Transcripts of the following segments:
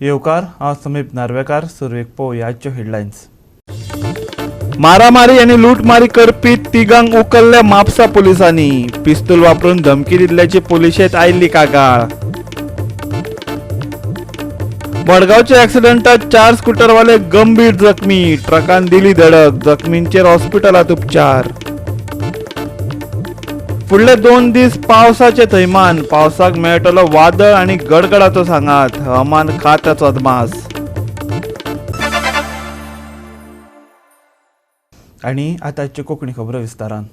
येवकार, हांव समीप नार्वेकार. सुरवेक पळोवया आजच्यो हेडलायन्स. मारामारी आनी लूटमारी करपी तिगांक उखल्ल्या म्हापसा पुलिसांनी. पिस्तूल वापरून धमकी दिल्ल्याची पुलिशेंत आयिल्ली कागाळ. मडगांवच्या ऍक्सिडंटात 4 स्कुटरवाले गंभीर जखमी. ट्रकान दिली धडक. जखमींचेर हॉस्पिटलात उपचार. फुडले 2 दीस पावसाचे थैमान. पावसाक मेळटलो वादळ आनी गडगडाचो सांगात. हवामान खात्याचो अदमास. आनी आतांच्यो कोंकणी खबरो विस्तारान.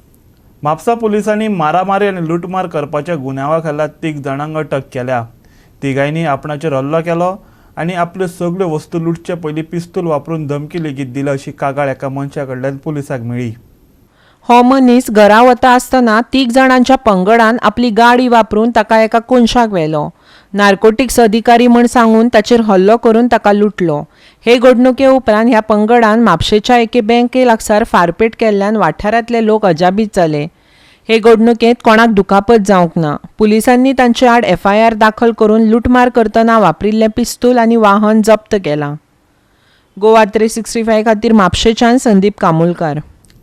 म्हापसा पुलिसांनी मारामारी आनी लुटमार करपाच्या गुन्यांवा खाला 3 जाणांक अटक केल्या. तिगांयनी आपणाचेर हल्लो केलो आनी आपल्यो सगल्यो वस्तू लुटचे पयलीं पिस्तूल वापरून धमकी लेगीत दिली अशी कागाळ एका मनशा कडल्यान पुलिसांक मेळ्ळी. हो मनीस घरा वता आसतना 3 जाणांच्या पंगडान आपली गाडी वापरून ताका एका कोनशाक व्हेलो. नार्कोटिक्स अधिकारी म्हण सांगून ताचेर हल्लो करून ताका लुटलो. हे घडणुके उपरांत ह्या पंगडान म्हापशेच्या एके बँके लागसार फारपेट केल्ल्यान वाठारांतले लोक अजाबीत जाले. हे घडणुकेंत कोणाक दुखापत जावंक ना. पुलिसांनी तांचे आड एफआयआर दाखल करून लुटमार करतना वापरिल्लें पिस्तूल आनी वाहन जप्त केलां. गोवा 365 खातीर म्हापशेच्यान संदीप कामुलकार.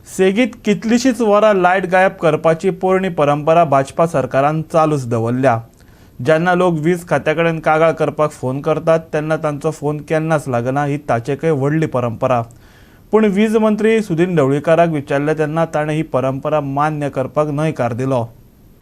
सेगीत कितलीशीच वरां लायट गायब करपाची पोरणी परंपरा भाजपा सरकारान चालूच दवरल्या. जेन्ना लोक वीज खात्या कडेन कागाळ करपाक फोन करतात तेन्ना तांचो फोन केन्नाच लागना ही ताचेकय व्हडली परंपरा. पूण वीज मंत्री सुदिन ढवळीकाराक विचारलें तेन्ना ताणें ही परंपरा मान्य करपाक न्हयकार दिलो.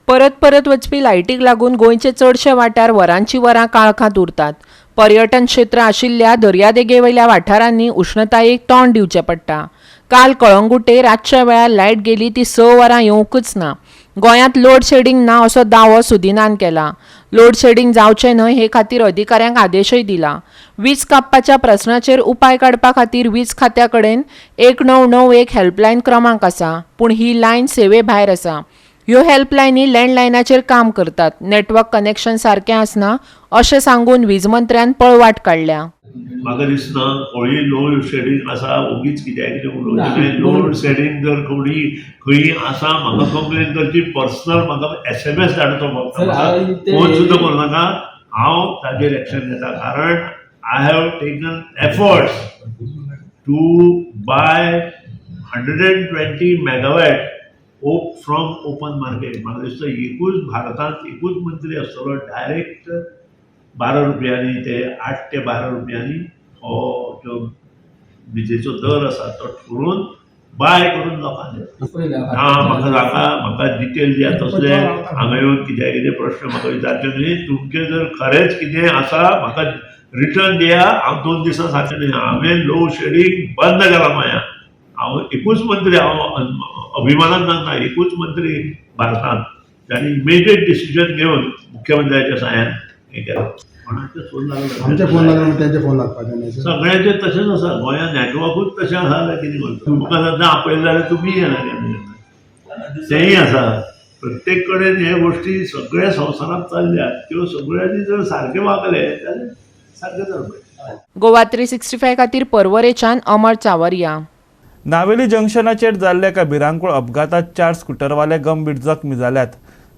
परत परत वचपी लायटीक लागून गोंयचे चडशे वाठार वरांची वरां काळखांत उरतात. पर्यटन क्षेत्र आशिल्ल्या दर्यादेगेवयल्या वाठारांनी उश्णतायेक तोंड दिवचें पडटा. काल कळंगुटे रातच्या वेळार लायट गेली ती 6 वरां येवंकच ना. गोंयांत लोड शेडिंग ना असो दावो सुदिनान केला. लोड शेडिंग जावचें न्हय हे खातीर अधिकाऱ्यांक आदेशय दिला. वीज कापपाच्या प्रस्नाचेर उपाय काडपा खातीर वीज खात्या कडेन 1991 हेल्पलायन क्रमांक आसा, पूण ही लायन सेवे भायर आसा. ह्यो हेल्पलायनी लँडलायनाचेर काम करतात. नेटवर्क कनेक्शन सारकें आसना अशें सांगून वीज मंत्र्यान पळवाट काडल्या. म्हाका दिसना खंय लोड शेडींग आसा, ओगीच कित्याक कितें उलोवचें. लोड शेडींग जर कोणी खंय आसा म्हाका कंप्लेन करची, पर्सनल म्हाका एसएमएस धाडचो, फक्त फोन सुद्दां करूं नाका. हांव ताजेर एक्शन घेता, कारण I have taken efforts to buy 120 megawatt from open market. म्हाका दिसता एकूच भारतांत एकूच मंत्री आसतलो डायरेक्ट 12 रुपयांनी ते 8 ते 12 रुपयांनी हो जो विजेचो दर आसा तो ठरोवन बाय करून लोकांक दिता. ना म्हाका नाका, म्हाका डिटेल दिया. तसले हांगा येवन कित्याक कितें प्रश्न म्हाका विचारचे न्ही. तुमचें जर खरेंच कितें आसा म्हाका रिटर्न दिया. हांव 2 दिसां सांगचें न्ही. हांवें लोड शेडींग बंद केलां गोंयांत. हांव एकूच मंत्री, हांव अभिमानान सांगता, एकूच मंत्री भारतांत जाणें इमिडिएट डिसिजन घेवन मुख्यमंत्र्याच्या साह्यान हें केलां. कोणाचे फोन लागला? आमचे फोन लागला, त्यांचे फोन लागपाचे न्ही. सगळ्यांचे तशेंच आसा. गोंयांत नॅटवर्कूच तशें आसा जाल्यार कितें करता? तुमकां सद्दां आपयलें जाल्यार तुमी येना केन्ना. तेंय आसा. प्रत्येक कडेन हे गोश्टी सगळ्या संवसारांत चल्ल्यात, त्यो सगळ्यांनी जर सारकें वागले जाल्यार सारकें चलपाचें. गोवा 365 खातीर परवरेच्यान अमर चावरिया. नावेली जंक्शनाचेर जाल्ल्या एका भिरांकूळ अपघातात 4 स्कुटरवाले गंभीर जखमी जाल्यात.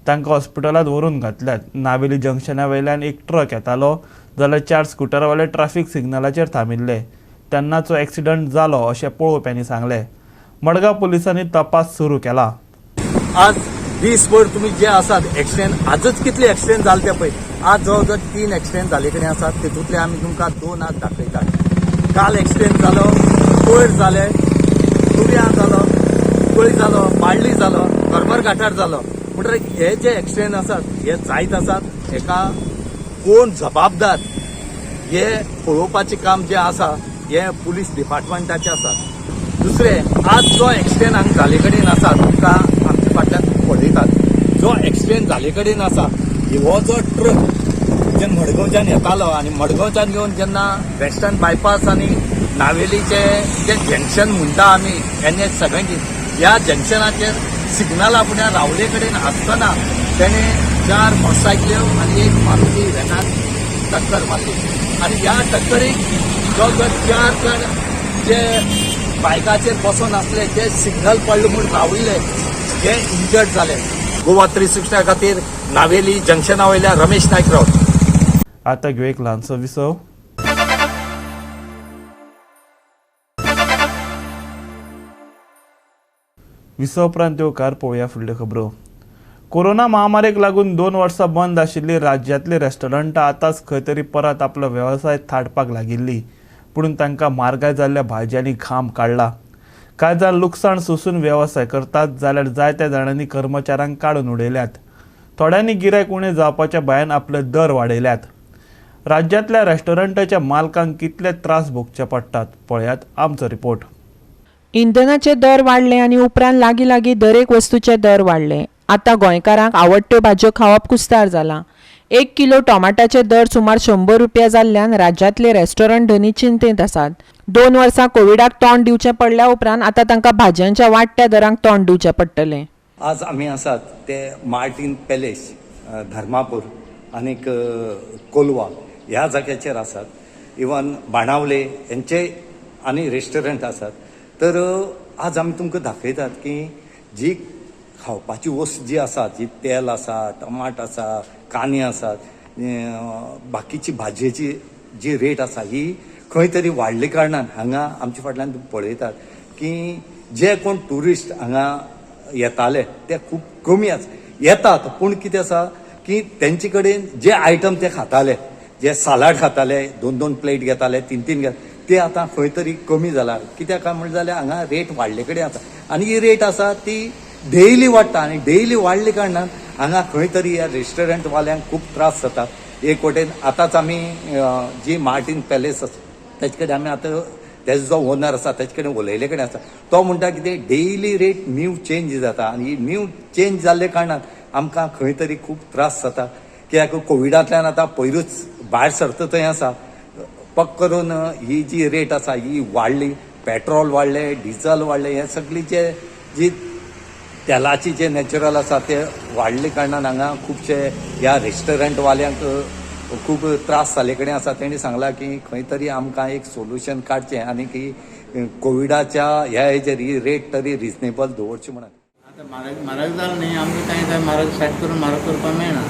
तांकां हॉस्पिटलांत व्हरून घातल्यात. नावेली जंक्शना वयल्यान एक ट्रक येतालो जाल्यार 4 स्कुटरवाले ट्राफीक सिग्नलाचेर थांबिल्ले तेन्नाचो एक्सिडंट जालो अशें पळोवप्यांनी सांगलें. मडगांव पुलिसांनी तपास सुरू केला. आज दीसभर तुमी जे आसात एक्सिडेंट, आजच कितले एक्सिडेंट जाले ते पळय. आज जवळ जवळ 3 एक्सिडेंट जाले कडेन आसात. तितूंतले आमी तुमकां 2 आज दाखयतात. काल एक्सिडेंट जालो, कोयर जाले, तुर्या जालो, कुळी जालो, बाळ्ळी जालो, करमर घाटार जालो. म्हणटकीर हे जे एक्सिडेंट आसात हे जायत आसात. हेका कोण जबाबदार हे पळोवपाचें काम जें आसा हें पुलीस डिपार्टमेंटाचें आसा. दुसरें, आज जो एक्सिडेंट हांगा जाले कडेन आसा, तुमकां आमच्या फाटल्यान पळयतात, जो एक्सिडेंट जाले कडेन आसा हो जो ट्रक जेन्ना मडगांवच्यान येतालो आनी मडगांवच्यान येवन जेन्ना वेस्टर्न बायपास आनी नावेलीचे जे जंक्शन म्हणटा आमी NH 17 ह्या जंक्शनाचेर सिग्नला फुड्यान रावले कडेन आसतना तेणें 4 मोटरसायकल्यो आनी एक मारुती व्हॅनाक टक्कर मारली. आनी ह्या टक्करीक जवळ जवळ 4 जाण जे बायकाचेर बसून आसले, जे सिग्नल पडले म्हूण राविल्ले, हे इंजर्ड जाले. गोवा 360 खातीर नावेली जंक्शना वयल्या रमेश नायक राऊत. आतां घेवया एक ल्हानसो विसव. विसव उपरांत येवकार. पळोवया फुडल्यो खबरो. कोरोना महामारीक लागून 2 वर्सां बंद आशिल्ली राज्यांतली रेस्टॉरंटां आतांच खंय तरी परत आपलो वेवसाय थाटपाक लागिल्ली. पूण तांकां म्हारगाय जाल्ल्या भाजयांनी घाम काडला. कांय जाण लुकसाण सोसून वेवसाय करतात, जाल्यार जायत्या जाणांनी कर्मचाऱ्यांक काडून उडयल्यात. थोड्यांनी गिरायक उणें जावपाच्या भंयान आपले दर वाडयल्यात. राज्यांतल्या रेस्टॉरंटाच्या मालकांक कितले त्रास भोगचे पडटात, पळयात आमचो रिपोर्ट. इंधनाचे दर वाडले आनी उपरांत लागीं लागीं दरेक वस्तूचे दर वाडले. आतां गोंयकारांक आवडट्यो भाजयो खावप कुस्तार जालां. 1 किलो टोमाटाचे दर सुमार 100 रुपया जाल्ल्यान राज्यांतले रेस्टॉरंट धनी चिंतेंत आसात. 2 वर्सां कोविडाक तोंड दिवचें पडल्या उपरांत आतां तांकां भाजयांच्या वाडट्या दरांक तोंड दिवचें पडटलें. आज आमी आसात ते मार्टीन पॅलेस, धर्मापूर आनीक कोलवा ह्या जाग्याचेर आसात. इवन बाणावले हेंचे आनी रेस्टॉरंट आसात. तर आज आमी तुमकां दाखयतात की जी खावपाची वस्त जी आसा, जी तेल आसा, टमाट आसा, कांदे आसात, बाकीची भाजयेची जी रेट आसा ही खंय तरी वाडले कारणान हांगा आमच्या फाटल्यान तुमी पळयतात की जे कोण ट्युरिस्ट हांगा येताले ते खूब कमी आसा. येतात, पूण कितें आसा की तेंचे कडेन जे आयटम ते खाताले, जे सालाड खाताले, दोन दोन प्लेट घेताले, तीन तीन घेत, ते आतां खंय तरी कमी जाला. कित्याक काय म्हणलें जाल्यार हांगा रेट वाडले कडेन आसा आनी ही रेट आसा ती डेली वाडटा आनी डेली वाडले कारणान हांगा खंय तरी ह्या रेस्टॉरंटवाल्यांक खूब त्रास जाता. एक वटेन आतांच आमी जी मार्टीन पॅलेस आसा तेचे कडेन आमी आतां तेजो जो ओनर आसा तेचे कडेन उलयले कडेन आसा. तो म्हणटा कितें, डेली रेट न्यू चेंज जाता आनी ही न्यू चेंज जाल्ले कारणान आमकां खंय तरी खूब त्रास जाता. कित्याक कोविडांतल्यान आतां पयरूच भायर सरता थंय आसा, पक करून ही जी रेट आसा ही वाडली. पेट्रोल वाडलें, डिझल वाडलें, हे सगळी जे जी तेलाची जे नॅचरल आसा ते वाडले कारणान हांगा खुबशे ह्या रेस्टॉरंटवाल्यांक खूब त्रास जाल्ले कडेन आसा. तेणी सांगलां की खंय तरी आमकां एक सोल्युशन काडचें आनी की कोविडाच्या ह्या हेजेर ही रेट तरी रिजनेबल दवरची म्हणून. आतां म्हारग म्हारग जालें न्ही, आमकां कांय काय म्हारग सेट करून म्हारग करपाक मेळना,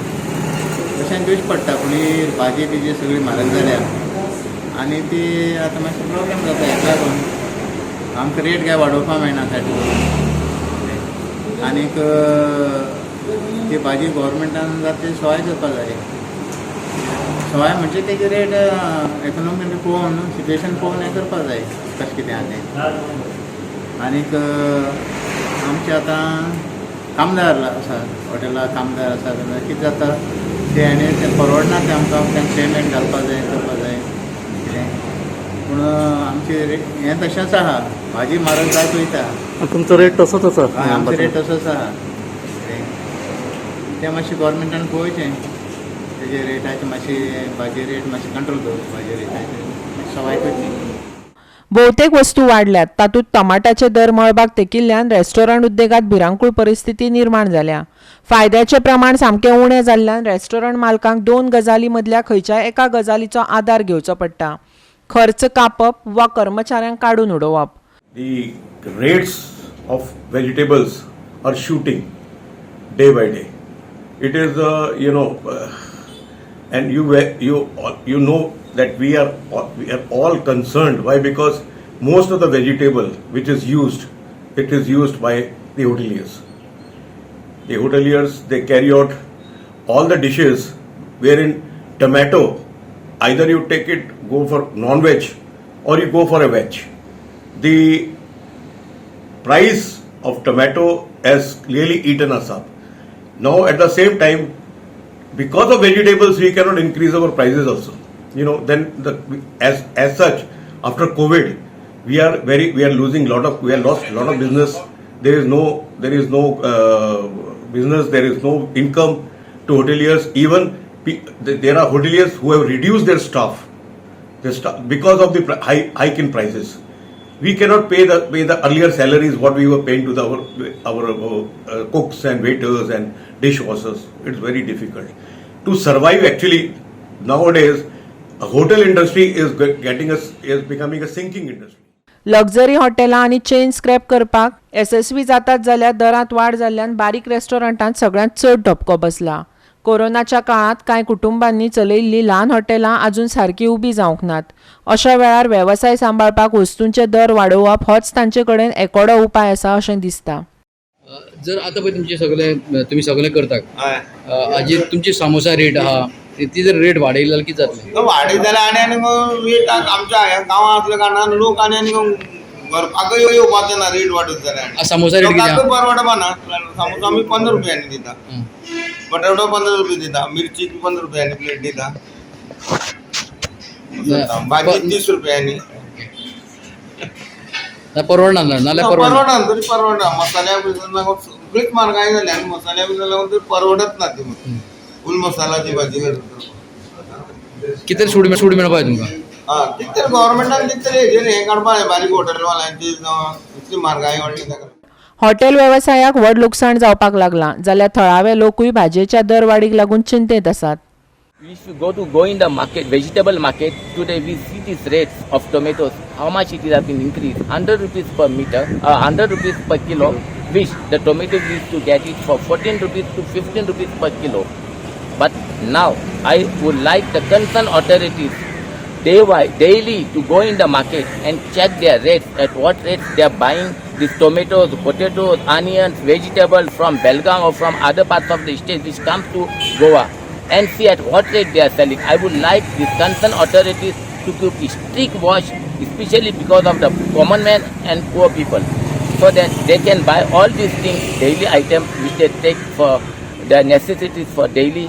तशें दिवचें पडटा. पूण ही भाजी बिजी सगळी म्हारग जाल्या आनी ती आतां मातशें प्रोब्लेम जाता. हेका लागून आमकां रेट काय वाडोवपाक मेळना सेट करून. आनीक ती भाजी गोवोरमेंटान जाता ती सवाय करपाक जाय. सवाय म्हणजे तेजी रेट इकॉनॉमी पळोवन, सिट्युएशन पळोवन हें करपाक जाय, कशें कितें आहा तें. आनीक आमचे आतां कामदार आसा, हॉटेलार कामदार आसा जाल्यार कितें जाता ते आनी ते परवडना ते आमकां. तांकां पेमेंट घालपाक जाय, करपाक जाय कितें. पूण आमचे हें तशेंच आहा, भाजी म्हारग जायत वयता. तुमचो रेट तसोच आसा? हय, आमचो रेट तसोच आहा कितें. तें मातशें गोवोरमेंटान पळोवचें, तेजे रेटाचे मातशी भाजी रेट मातशी कंट्रोल दवरची, भाजी रेटाचे मातशी सवाय करची. भोवतेक वस्तू वाडल्यात. तातूंत टमाटाचे दर मळबाक तेकिल्ल्यान रेस्टॉरंट उद्देगात भिरांकूळ परिस्थिती निर्माण जाल्या. फायद्याचें प्रमाण सामकें उणें जाल्ल्यान रेस्टॉरंट मालकांक दोन गजाली मदल्या खंयच्याय एका गजालीचो आदार घेवचो पडटा: खर्च कापप वा कर्मचाऱ्यांक काडून उडोवप. The rates of vegetables are shooting day by day. It is, and you know that we are all concerned. Why? Because most of the vegetable which is used, it is used by the hoteliers. The hoteliers, they carry out all the dishes wherein tomato, either you take it, go for non-veg, or you go for a veg. The price of tomato has clearly eaten us up. Now, at the same time, because of vegetables, we cannot increase our prices also. Then the as such, after COVID, we are losing lot of we are lost lot of business. There is no business. There is no income to hoteliers. Even there are hoteliers who have reduced their staff, because of the high hike in prices. We cannot pay the earlier salaries what we were paying to our cooks and waiters and dishwashers. It's very difficult to survive actually nowadays. A hotel industry is getting us is becoming a sinking industry. Luxury हॉटेलां आनी chain scrap करपाक येसस्वी जातात, जाल्यार दरांत वाड जाल्ल्यान बारीक रेस्टॉरंटांत सगळ्यांत चड धपको बसला. कोरोनाच्या काळांत कांय कुटुंबांनी चलयिल्लीं ल्हान हॉटेलां अजून सारकीं उबीं जावंक नात. अशा वेळार वेवसाय सांबाळपाक वस्तूंचे दर वाडोवप होच तांचे कडेन एकोडो उपाय आसा अशें दिसता. जर आतां पळय तुमचे सगळे तुमी सगळे करता, हय. हाजेर तुमची सामोसा रेट आहा, ती जर रेट वाडयली जाल्यार कितें जातलें? वाडयत जाल्यार आनी आनी रेट आमच्या ह्या गांवांत असल्या कारणान लोक आनी आनी व्हरपाकय येवपाचे ना रेट वाडत जाल्यार. सामोसा रेट कितें आहा? लोकांकूय परवडपा ना. सामोसा आमी 15 रुपयांनी दिता, बटाटो 15 रुपये दिता, मिरची 15 रुपयांनी प्लेट दिता, भाजी 30 रुपयांनी. परवडना ना, नाल्यार परवडना. परवडना तरी परवडना. मसाल्या बिजनेस लागून सगळीच म्हारगाय जाली आनी मसाल्या बिजनेस लागून तरी परवडत ना ती. फूल मसालाची भाजी करता. कितें सूट सूट मेळपा जाय तुमकां. हा, कितें तरी गव्हर्मेंटान कितें तरी हेजेर हें काडपा जाय. बारीक हॉटेलवाल्यांची जावं इतली म्हारगाय वाडली ताका. हॉटेल वेवसायाक व्हड लुकसाण जावपाक लागलां, जाल्यार थळावे लोकूय भाजयेच्या दरवाडीक लागून चिंतेत आसात. If you go in the market, vegetable market, today we see these rates of tomatoes, how much it has been increased, 100 rupees per meter, 100 rupees per kilo, which the tomatoes used to get it for 14 rupees to 15 rupees per kilo. But now I would like the concerned authorities daily to go in the market and check their rates, at what rates they are buying these tomatoes, potatoes, onions, vegetables from Belgaum or from other parts of the state which comes to Goa, and see at what rate they are selling. I would like these concerned authorities to keep strict watch, especially because of the common man and poor people, so that they can buy all these things, daily items which they take for their necessities for daily.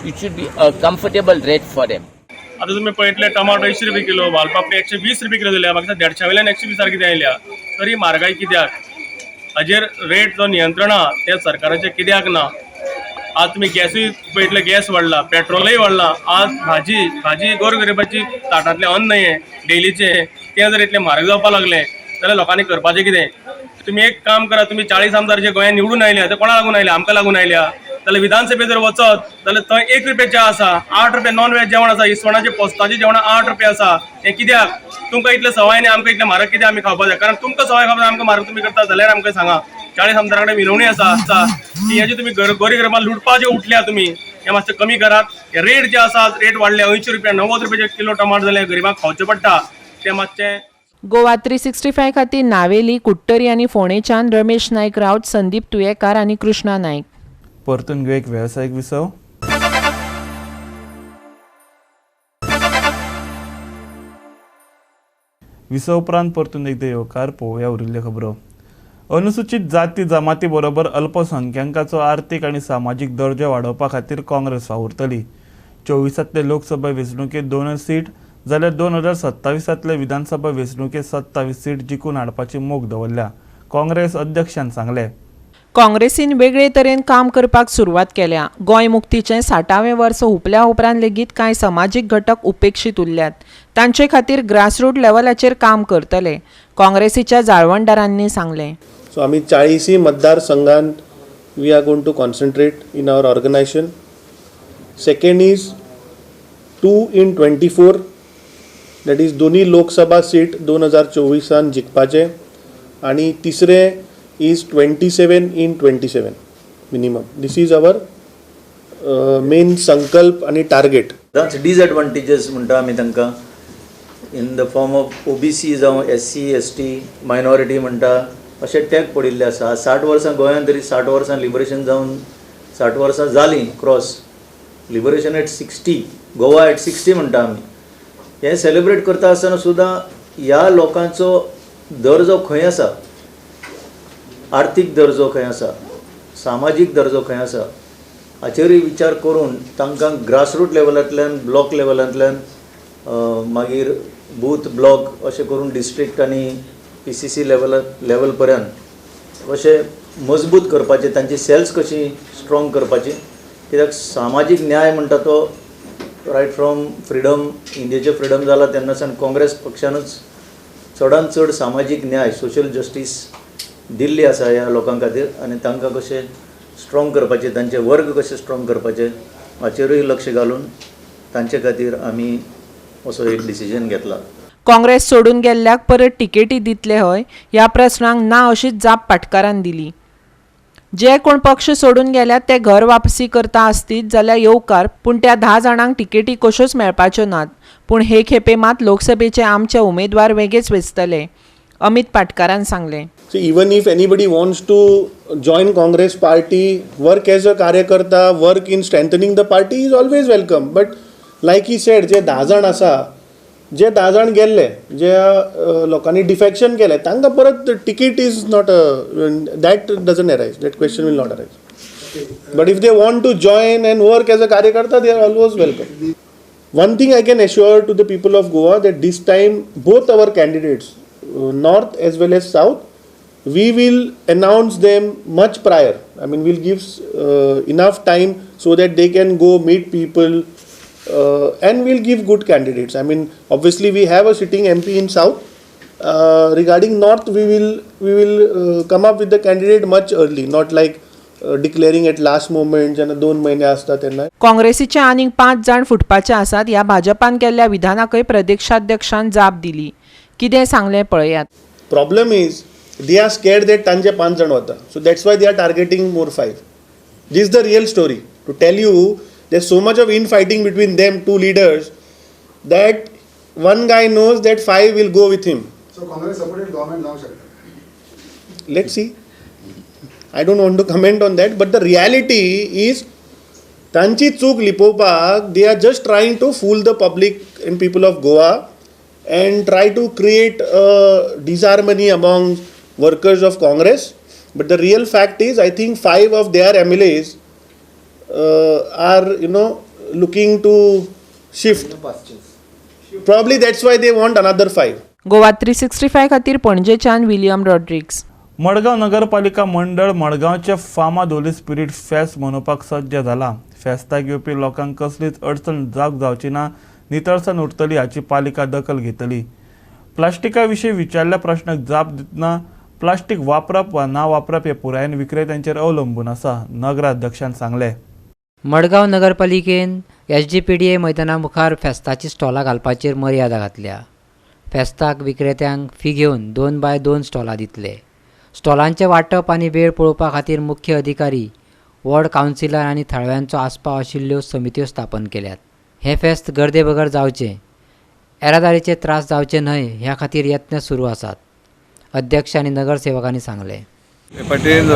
It should be a comfortable rate for them. आता तुम्ही पळयतले tomato 100 रुपये kilo, वालपापडी 120 रुपये kilo जाल्या. म्हाका 150 वयल्यान 120 सारकी कितें आयल्या. तरी म्हारगाय कित्याक? हाजेर रेट जो नियंत्रण आहा तें सरकाराचें कित्याक ना? आज तुमी गॅसूय पळयतले, गॅस वाडला, पेट्रोलूय वाडला. आज भाजी भाजी गोरगरिबाची ताटांतलें अन्न हें डेलीचें, तें जर इतलें म्हारग जावपाक लागलें जाल्यार लोकांनी करपाचें कितें? तुमी एक काम करा, तुमी 40 आमदार जे गोंयांत निवडून आयल्या ते कोणा लागून आयल्या? आमकां लागून आयल्या. जाल्यार विधानसभेत जर वचत जाल्यार थंय 1 रुपया च्या आसा, 8 रुपया नॉन व्हेज जेवण आसा, इसवणाचें पोस्ताचें जेवण 8 रुपया आसा. हें कित्याक? तुमकां इतलें सवाय न्ही, आमकां इतलें म्हारग कित्याक आमी खावपाक जाय? कारण तुमकां सवाय खावपाक जाय, आमकां म्हारग तुमी करता जाल्यार आमकां सांगा. 40 आमदारां कडेन विनवणी आसा की हेजे तुमी गोरी गरिबां लुटपाचे उठल्या तुमी, हें मातशें कमी करात. रेट जे आसा, रेट वाडले 80 रुपया 90 रुपयाचे किलो टमाट जाले, गरिबांक खावचें पडटा तें मातशें. गोवा 365 खातीर नावेली, कुडटरी आनी फोंडेच्यान रमेश नायक राऊत, संदीप तुयेकार आनी कृष्णा नायक. परतून घेवया एक वेवसायीक विसव. विसव उपरांत परतून एकदां येवकार. पळोवया उरिल्ल्यो खबरो. अनुसूचित जाती जमाती बरोबर अल्पसंख्यांकाचो आर्थीक आनी सामाजीक दर्जो वाडोवपा खातीर काँग्रेस वावुरतली. 24तांतले लोकसभा वेंचणुकेंत 2 सीट जाल्यार 2027तांतले विधानसभा वेंचणुकेंत 27 सीट जिखून हाडपाची मोख दवरल्या, काँग्रेस अध्यक्षान सांगलें. काँग्रेसीन वेगळे तरेन काम करपाक सुरवात केल्या. गोंय मुक्तीचें 60वें वर्स हुपल्या उपरांत लेगीत कांय समाजीक घटक उपेक्षीत उरल्यात, तांचे खातीर ग्रासरूट लेव्हलाचेर काम करतले, काँग्रेसीच्या जाळवणदारांनी सांगलें. सो आमी 40 मतदारसंघात we are going to concentrate in our organisation. Second is 2 in 24, that is दोन्ही लोकसभा सीट 2024 जिखपाचे, आनी तिसरें is 27 in 27 minimum. This is our main संकल्प आनी टार्गेट. सदांच डिसएडवांटेजीस म्हणटा आमी तांकां, in the form of OBC जावं SC ST minority म्हणटा, अशे टॅग पडिल्ले आसा. 60 वर्सां गोंयांत तरी 60 वर्सां लिबरेशन जावन 60 वर्सां जालीं cross, liberation at 60, Goa at 60 म्हणटा आमी. हें सेलिब्रेट करता आसतना सुद्दां ह्या लोकांचो दर्जो खंय आसा, आर्थीक दर्जो खंय आसा, सामाजीक दर्जो खंय आसा, हाचेरूय विचार करून तांकां ग्रासरूट लेवलांतल्यान, ब्लॉक लेवलांतल्यान, मागीर बूथ ब्लॉक अशें करून डिस्ट्रिक्ट आनी PCC level पर्यंत अशें मजबूत करपाचें, तांची सेल्स कशी स्ट्रॉंग करपाची. कित्याक सामाजीक न्याय म्हणटा तो रायट फ्रॉम फ्रिडम, इंडियेचें फ्रिडम जाला तेन्ना सावन काँग्रेस पक्षानूच चडान चड सामाजीक न्याय, सोशल जस्टीस दिल्ली आसा ह्या लोकां खातीर, आनी तांकां कशें स्ट्रॉंग करपाचें, तांचे वर्ग कशे स्ट्रॉंग करपाचे हाचेरूय लक्ष घालून तांचे खातीर आमी असो एक डिसिजन घेतला. काँग्रेस सोडून गेल्ल्याक परत तिकेटी दितले हय ह्या प्रस्नाक ना अशीच जाप पाटकारान दिली. जे कोण पक्ष सोडून गेल्यात ते घर वापसी करता आसतीत जाल्यार येवकार, पूण त्या 10 जाणांक तिकेटी कश्योच मेळपाच्यो नात. पूण हे खेपे मात लोकसभेचे आमचे उमेदवार वेगळेच वेंचतले, अमित पाटकारान सांगलें. So even if anybody wants to join Congress party, work as a कार्यकर्ता, work in strengthening the party is always welcome. But like he said, जे 10 जाण आसा, जे 10 जाण गेल्ले, जे लोकांनी डिफॅक्शन केलें, तांकां परत ticket is not a that doesn't arise, that question will not arise. But if they want to join and work as a कार्यकर्ता, they are always welcome. One thing I can assure to the people of Goa that this time both our candidates, north as well as south, we will announce them much prior. I mean, we'll give enough time so that they can go meet people, and we'll give good candidates. I mean, obviously we have a sitting MP in south. Regarding north, we will come up with the candidate much early, not like declaring at last moment जेन्ना 2 महिने आसता तेन्ना. काँग्रेसीचे आनीक 5 जाण फुटपाचे आसात ह्या भाजपान केल्ल्या विधानाकय प्रदेशाध्यक्षान जाप दिली. कितें सांगलें पळयात. Problem is they are scared that तांचे 5 जाण वता, so that's why they are targeting more 5. This the real story to tell you. There is so much of infighting between them two leaders that one guy knows that 5 will go with him. So Congress supported government जावंक शकता. Let's see. I don't want to comment on that, but the reality is तांची चूक लिपोवपाक they are just trying to fool the public and people of Goa and try to create a disharmony among workers of Congress. But the real fact is, I think 5 of their MLAs are, you know, looking to shift. Probably that's why they want another 5. Goa 365 खातीर पणजेच्यान William Rodrigues. Madgaon नगरपालिका मंडळ मडगांवचे फामाद Holi spirit फेस्त मनोवपाक सज्ज जाला. फेस्ताक येवपी लोकांक कसलीच अडचण जावची ना, नितळसाण उरतली हाची पालिका दखल घेतली. प्लास्टिका विशीं विचारल्या प्रश्नाक जाप दितना प्लास्टीक वापरप वा ना वापरप हे पुरायेन विक्रेत्यांचेर अवलंबून आसा, नगराध्यक्षान सांगलें. मडगांव नगरपालिकेन SGPDA मैदाना मुखार फेस्ताची स्टॉलां घालपाचेर मर्यादा घातल्या. फेस्ताक विक्रेत्यांक फी घेवन 2 बाय 2 स्टॉलां दितले. स्टॉलांचें वांटप आनी वेळ पळोवपा खातीर मुख्य अधिकारी, वॉर्ड कावन्सिलर आनी थळाव्यांचो आस्पाव आशिल्ल्यो समित्यो स्थापन केल्यात. हें फेस्त गर्दे बगर जावचें, येरादारीचे त्रास जावचे न्हय ह्या खातीर यत्न सुरू आसात, अध्यक्ष आनी नगरसेवकांनी सांगलें. पटेल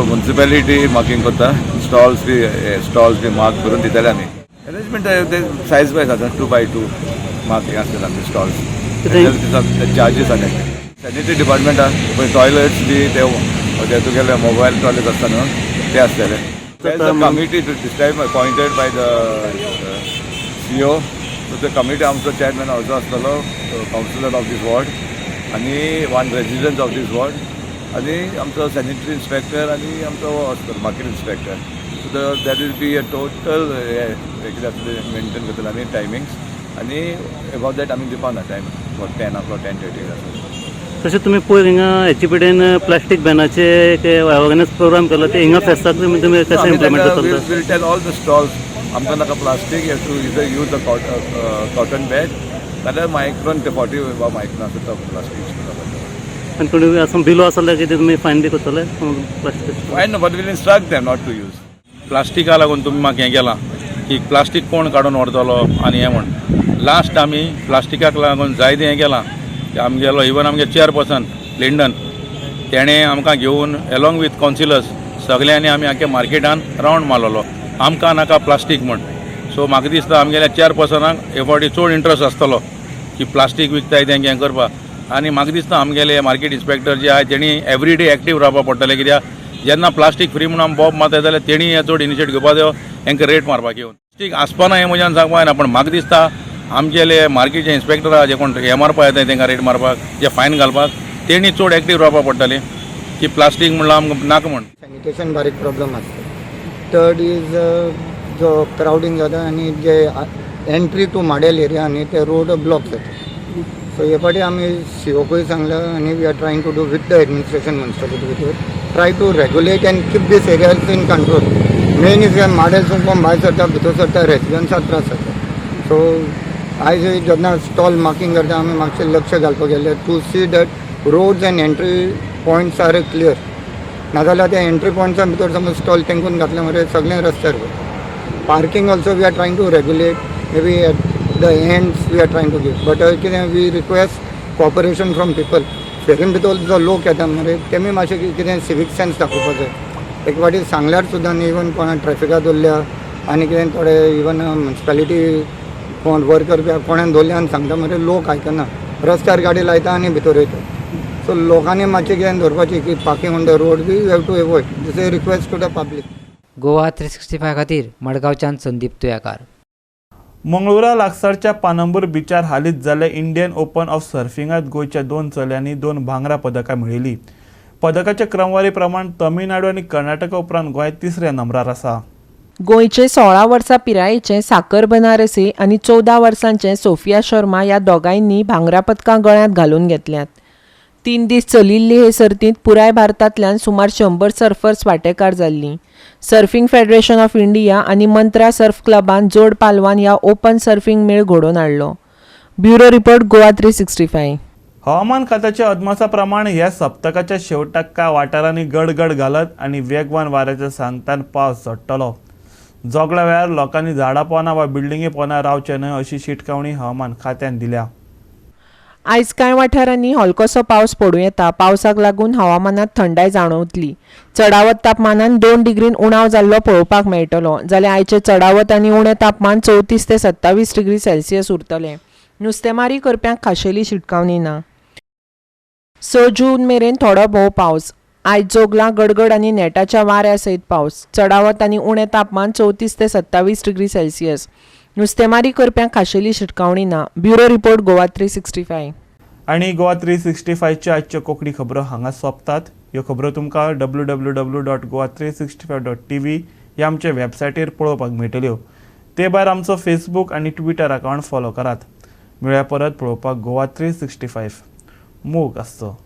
म्युनिसिपॅलिटी मार्किंग करता, स्टॉल्स बी मार्क करून दितले आमी. अरेंजमेंट सायज वायज आसा, 2 बाय 2 मार्किंग आसतले आमचे स्टॉल्स, चार्जीस आनी सॅनिटरी डिपार्टमेंट आहा, टॉयलेट्स बी ते तुगेले मोबायल टॉयलेट आसता न्हू ते आसतले. Committee this time appointed by the CO. So the committee आमचो चेअरमॅन also आसतलो, कावन्सिलर ऑफ these ward आनी 1 रेजिडंट ऑफ these ward आनी आमचो सॅनिटरी इन्स्पेक्टर आनी आमचो आसतलो market inspector. So that will be a total कितें आसतलें मेंटेन करतले आमी टायमिंग्स आनी एबावट that आमी दिवपा ना टायम 10 o'clock 10:30 आसतलो. तशें तुमी पयर हिंगा HGPDAन प्लास्टीक बॅनाचे एक अवेरनेस प्रोग्राम केलो, ते हिंगा फेस्ताक तुमी कशें इम्प्लिमेंट करतले? Will tell all the stalls आमकां नाका plastic, you have to either use the cotton bag नाल्यार मायक्रॉन ते 40 वा मायक्रॉन आसा तो प्लास्टीक यूज करता पडटलो. आनी कोणी असो बिलो आसा जाल्यार कितें तुमी फायन बी करतले? Plastic fine but will instruct them not to use. प्लास्टिका लागून तुमी म्हाका हें केलां की प्लास्टीक कोण काडून व्हरतलो आनी हें म्हण. लास्ट आमी प्लास्टिकाक लागून जायतें हें केलां. आमगेलो इवन आमगे चेअरपर्सन लिंडन तेणें आमकां घेवन एलॉंग विथ कावन्सिलर्स सगल्यांनी आमी आख्या मार्केटान रावंड मारलेलो, आमकां नाका प्लास्टीक म्हण. सो म्हाका दिसता आमगेल्या चेअरपर्सनाक हे फावटी चड इंट्रस्ट आसतलो की प्लास्टीक विकताय तेंकां हें करपाक. आनी म्हाका दिसता आमगेले मार्केट इन्स्पेक्टर जे आहाय तेणी एवरी डे एक्टीव रावपाक पडटलें, कित्याक जेन्ना प्लास्टीक फ्री म्हणून आमी बॉब मारता जाल्यार तेणी हे चड इनिशिएट घेवपा जायो हेंकां रेट मारपाक येवन. प्लास्टीक आसपाना हें म्हज्यान सांगपाक जायना, पूण म्हाका दिसता आमगेले मार्केटचे इन्स्पेक्टर आहा जे कोण हे मारपाक येता तेंकां रेट मारपाक, जे फायन घालपाक, तेणी चड एक्टीव रावपाक पडटलें की प्लास्टीक म्हणल्यार आमकां नाका म्हण. सॅनिटेशन बारीक प्रॉब्लम आसता. थर्ड is जो क्रावडींग जाता आनी जे एंट्री टू माडेल एरिया न्ही ते रोड ब्लॉक जाता. सो हे फावटी आमी सीओकूय सांगलां आनी we are trying to do with the administration municipality भितर try to regulate and keep this areas in control. Main is माडेलसून कोण भायर सरता भितर सरता रेसिडंट्साक त्रास जाता. सो आयज जेन्ना स्टॉल मार्किंग करता आमी मातशें लक्ष घालपाक गेले to see that roads and entry points are clear. नाजाल्यार त्या एंट्री पॉयंट्सा भितर समज स्टॉल तेंकून घातले मरे सगळें रस्त्यार वता. Parking also we are trying to regulate, maybe at the ends we are trying to give, but कितें we request cooperation from people. Fair and भितर जो लोक येता मरे तेमी मातशें कितें सिवीक सेन्स दाखोवपा जाय. एक फावटी सांगल्यार सुद्दां न्ही, इवन कोणा ट्रॅफिका दवरल्या आनी कितें थोडे इवन म्युनिसिपालिटी कोण वर्कर बी कोणाक दवरल्या आनी सांगता मरे, लोक आयकना, रस्त्यार गाडी लायता आनी भितर वयता. सो लोकांनी मातशें कितें दवरपाचें की parking on the road be you have to avoid. This is request to the public. Goa 365 खातीर मडगांवच्यान संदीप तुयेकार. मंगळुरा लागसारच्या पानंबूर बिचार हालींच जाल्ले इंडियन ओपन ऑफ सर्फिंगांत गोंयच्या 2 चल्यांनी 2 भांगरा पदकां मेळयली. पदकाच्या क्रमवारी प्रमाण तमिळनाडू आनी कर्नाटका उपरांत गोंय तिसऱ्या नंबरार आसा. गोंयचे 16 वर्सां पिरायेचे साकर बनारसी आनी 14 वर्सांचे सोफिया शर्मा ह्या दोगांयनी भांगरा पदकां गळ्यांत घालून घेतल्यात. 3 दीस चलिल्ले हे सर्तींत पुराय भारतांतल्यान सुमार 100 सर्फर्स वांटेकार जाल्लीं. सर्फिंग फेडरेशन ऑफ इंडिया आनी मंत्रा सर्फ क्लबान जोड पालवान ह्या ओपन सर्फिंग मेळ घडोवन हाडलो. Bureau report, Goa 365. हवामान खात्याच्या अदमासा प्रमाण ह्या सप्तकाच्या शेवटाक कांय वाठारांनी गडगड घालत आनी वेगवान वाऱ्याच्या सांगतान पावस झडटलो. जोगला वेळार लोकांनी झाडां पोंदा वा बिल्डिंगे पोंदा रावचें न्हय अशी शिटकावणी हवामान खात्यान दिल्या. आयज कांय वाठारांनी हलकोसो पावस पडूं येता. पावसाक लागून हवामानात थंडाय जाणवतली. चडावत तापमानान 2 डिग्रीन उणाव जाल्लो पळोवपाक मेळटलो. जाल्यार आयचें चडावत आनी उणें तापमान 34 ते 27 डिग्री सेल्सियस उरतलें. नुस्तेमारी करप्यांक खाशेली शिटकावणी ना. 6 जून मेरेन थोडो भोव पावस. आयज जोगलां गडगड आनी नेटाच्या वाऱ्या सयत पावस. चडावत आनी उणें तापमान 34 ते 27 डिग्री सेल्सियस. नुस्तेमारी करप्यांक खाशेली शिटकावणी ना. Bureau report, Goa 365. आनी गोवा 365च्यो आजच्यो कोंकणी खबरो हांगा सोंपतात. ह्यो खबरो तुमकां www.goa365.tv ह्या आमच्या वेबसायटीर पळोवपाक मेळटल्यो. ते भायर आमचो फेसबूक आनी ट्विटर अकावंट फॉलो करात. मेळया परत पळोवपाक गोवा 365. मोग आसचो.